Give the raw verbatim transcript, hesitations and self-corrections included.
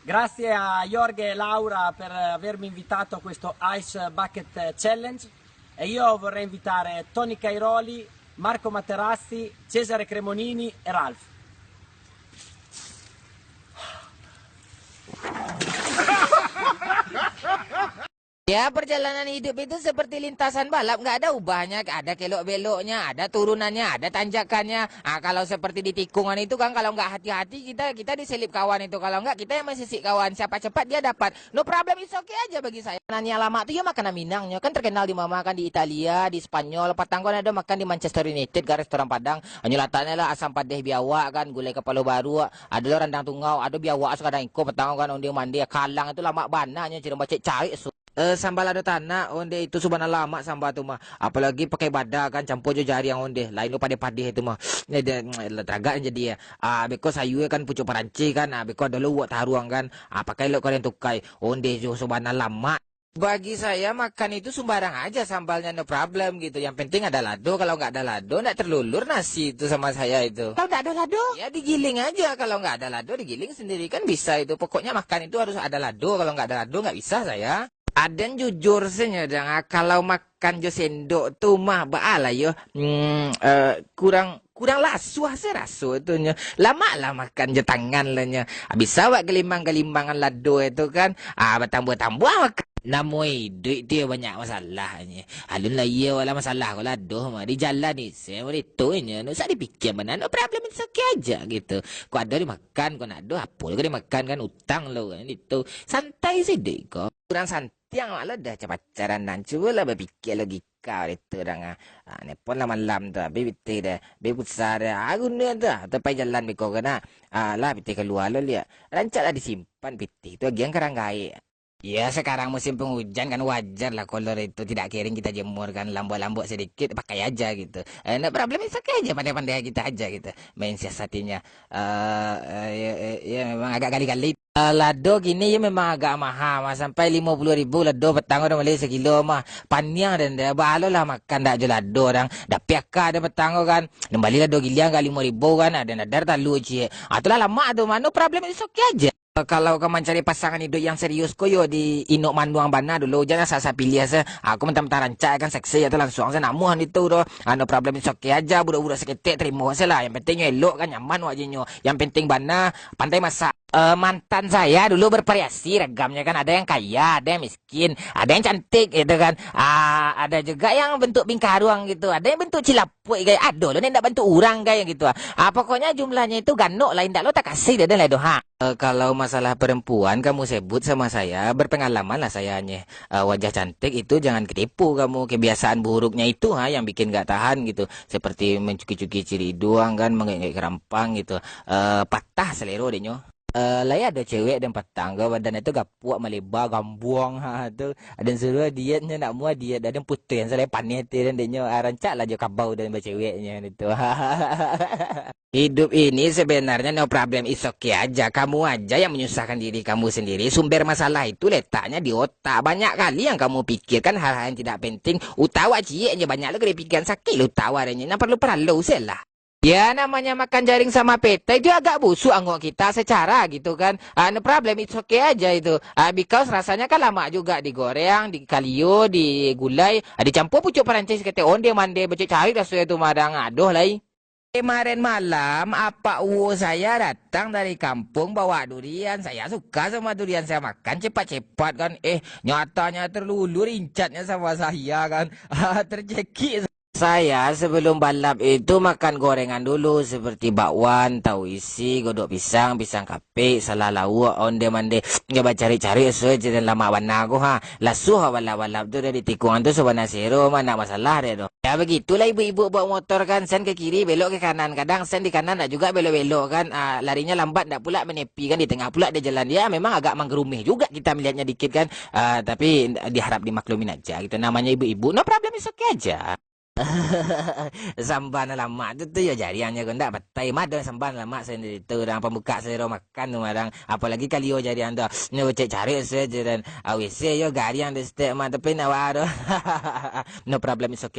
Grazie a Jorge e Laura per avermi invitato a questo Ice Bucket Challenge e io vorrei invitare Tony Cairoli, Marco Materazzi, Cesare Cremonini e Ralph. Ya, perjalanan hidup itu seperti lintasan balap, nggak ada ubahnya, ada kelok-beloknya, ada turunannya, ada tanjakannya. Ah, kalau seperti di tikungan itu kan, kalau nggak hati-hati kita kita diselip kawan itu, kalau nggak kita yang masisik kawan, siapa cepat dia dapat. No problem, it's okay aja bagi saya. Nanya lamak tu ya makanan Minang nyo, kan terkenal di mama kan di Italia, di Spanyol, patang kan ada makan di Manchester United kan restoran Padang. Hanyo lataknya lah asam padeh biawak kan, gulai kapalo baruak, ada lo randang tungau, ada biawak sakadang iko patang kan onde mande, kalang itu lamak bana nyo, ciri bacek cawik su. Eh, sambal lado tanak, onde itu subana lamak sambal tu mah. Apalagi pakai bada kan, campur jo jariang onde. Lain lo padeh-padeh itu mah. Ni dia, teragak jadi ya. Ah, beko sayur kan pucuk paranci kan. Ah, beko ada lo uwak taruang kan. Ah, pakai lo kalian tukai. Onde jo subana lamak. Bagi saya makan itu sembarang aja sambalnya, no problem gitu. Yang penting ada lado, kalau nggak ada lado nggak terlulur nasi itu sama saya itu. Kalau nggak ada lado? Ya digiling aja, kalau nggak ada lado digiling sendiri kan bisa itu. Pokoknya makan itu harus ada lado, kalau nggak ada lado nggak bisa saya. Aden jujur saja dang, ah, kalau makan jo sendok tu mah baalah yo, mm, eh, kurang kurang lasuah se raso tu nyo. Lamak lah makan jo tangan lah nyo. Habis awak gelimbang-gelimbangan lado itu kan, ah, batambuah-tambuah makan. Namo iduik tu yo banyak masalah nyo. Alun lah iyo lah masalah ko lado mah. Di jalan ni se mah itu nyo. Ndak usah dipikia bana, no problem, it's okay aja gitu. Ko ado dimakan, ko ndak ado apo ko dimakan kan, utang lo kan itu. Santai sidik ko. Kurang santai. Tiang awak lah dah capacaran nan, cubolah bapikia logika dek tu urang ah. Ah, nelpon lah malam tu, abih pitih dah, abih pulsa dah. Ah, guno tu ah, tapai jalan beko kan ah. Ah, lah pitih kalua lo liak. Rancak lah disimpan pitih tu agian karang gaek. Ya, sekarang musim pengujan kan, wajar lah kolor itu tidak kering kita jemur kan, lambok-lambok sedikit pakai aja gitu. Eh, ndak problem, it's okay aja, pandai-pandai kita aja gitu. Main siasatinya. Eh, eh, ya, eh, ya memang agak gali-gali. Ah, lado kini yo memang agak maha mah, sampai limo puluah ribu lado patang urang bali sakilo mah. Paniang den deh, baa lo lah makan dak jo lado dang. Dapiak ka ado patang ko kan. Den bali lado giliang ka limo ribu kan, ado nadar talu ciek. Ah, tu lah lamak tu mah, no problem, it's okay aja. Kalau ka mancari pasangan iduik yang serius ko yo di inuk manuang bana dulu, jan asa-asa piliah se. Aku mentang-mentang rancak kan, seksi atau langsuang se, namuah itu doh. Ah, no problem, it's okay aja, budak-budak saketek tarimo se lah. Yang penting nyo elok kan, nyaman wak jo nyo. Yang penting bana pandai masak. Eh, mantan saya dulu bervariasi ragamnya kan, ada yang kaya, ada yang miskin, ada yang cantik gitu kan, ah, ada juga yang bentuk bingkaruang gitu, ada yang bentuk cilapuik kayak ado lo, ndak bentuk urang kayak gitu ah. Ah, pokoknya jumlahnya itu ganok lah, indak lo takasih deh lah doh ha. Eh, kalau masalah perempuan kamu sebut sama saya, berpengalaman lah saya nyeh. Eh, wajah cantik itu jangan ketipu kamu, kebiasaan buruknya itu ha yang bikin gak tahan gitu, seperti mencuki-cuki ciri hidung kan, mengek-ngek kerampang gitu. Eh, patah selero dek nyo. Eh, lai ado cewek den patang ko, badan itu gapuak, maleba, gambuang, ha, tu. Aden suruah diet nyo, ndak muah diet, aden putuih, salai paneh ati den dek nyo, ah, rancak lah jo kabau den bacewek nyo, tu. Hidup ini sebenarnya no problem, it's okay aja. Kamu aja yang menyusahkan diri kamu sendiri. Sumber masalah itu letaknya di otak. Banyak kali yang kamu pikirkan hal-hal yang tidak penting. Utak awak ciek je, banyak lo kali pikiran, sakik lo utak awak, nan perlu-perlu se lah. Ya, namanya makan jaring sama pete itu agak busuk angok kita secara gitu kan. Ah, no problem, it's okay aja itu. Ah, because rasanya kan lamak juga, digoreng, dikalio, digulai, ah, dicampur pucuk parancis kete onde mande, becek cari raso itu madang. Aduh lai. Kemarin malam, apak uwo saya datang dari kampung bawa durian. Saya suka sama durian, saya makan cepat-cepat kan. Eh, nyatanya terlulur incatnya sama saya kan. Tercekik. Saya sebelum balap itu makan gorengan dulu, seperti bakwan, tahu isi, godok pisang, pisang kapik, salah lauak, onde mande. Nyo bacari-cari suai je, dan lamak bana ko ha. Lasuah balap-balap tu dari tikungan tu sabana sero mah, ndak masalah deh tu. Ya begitulah ibu-ibu bawa motor kan, sen ke kiri, belok ke kanan. Kadang sen di kanan ndak juga belok-belok kan. Ah, larinya lambat ndak pula menepi kan, di tengah pula dia jalan. Ya memang agak menggerumih juga kita melihatnya dikit kan. Ah, tapi diharap dimaklumin aja gitu. Namanya ibu-ibu, no problem, it's okay aja. Sambal nan lamak tu, tu yo jariang nyo ko ndak patai. Mado sambal nan lamak sandiri tu, urang pambukak selero makan tu marang. Apolagi kalio jariang tu. Nyo cek cari se je dan, ah, W C yo gariang di stek mah, tapi nak waro. No problem, it's okay.